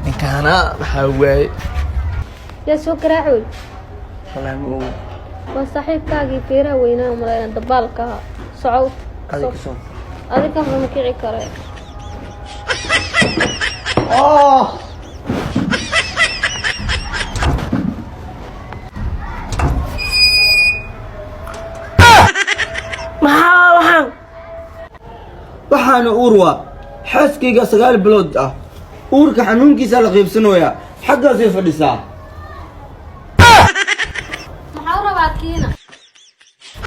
Ninkaana maxaa waaye? Yaa soo garaacoy? Wallaahi ma ogi. Waa saaxiibkaagii feeraha weynaa, malayna dabaalka ahaa. Socow. Adiga kasoo. Adiga ma kici kare. Oh! Maxaa waxaan? Waxaana uur waa xaaskayga 9 bilood ah. Uurka xanuunkiisaa la qaybsanayaa, xaggaasay fadhisaa. Maxaa u rabaa kiina?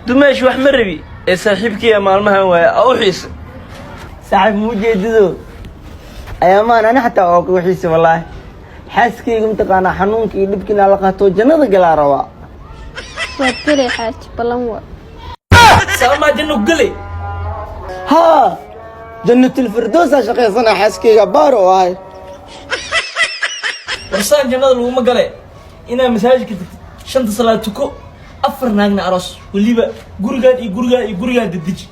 Dumaash, wax ma rabi ee saaxiibkiya maalmahan waaya a u xiisa. Saaxiib, muu jeedido ayaamaan ani xataa waa kugu xiisa wallaahi. Xaaskayga mataqaanaa, xanuunka iyo dhibka inaa la qaato, jannada galaa rabaa. Waad gelay, xaaji, ballan waa. Saamaa janno ku gelay? Haa, jannatulfirdowsaa shaqaysana, xaaskayga baar oo ahay. Warsaan jannada laguma gale. Inaa masaajidka tagtid, shanta salaad tuko, afar naagna aroos, weliba gurigaan iyo gurigaan iyo gurigaan dedeji.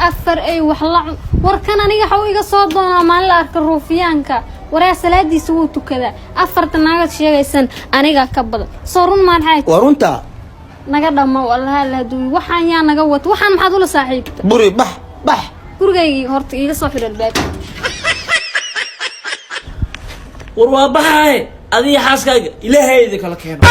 Afar ay wax la cun. Warkan aniga waxuu iga soo doonaa maalin la arka ruufiyaanka. Waraa, salaadiisa wuu tukadaa. Afarta naagad sheegaysan anigaa ka badan, soo run maan, xaaji? Waa runta. Naga dhammow, allaha lahaduuy. Waxaan yaa naga wato? Waxaan maxaad ula saaxiibta? Buri, bax bax. Gurigaygii horta iiga soo xidh albaabka. War waa baxaaye, adiga xaaskaaga ilaahayda kala keeno.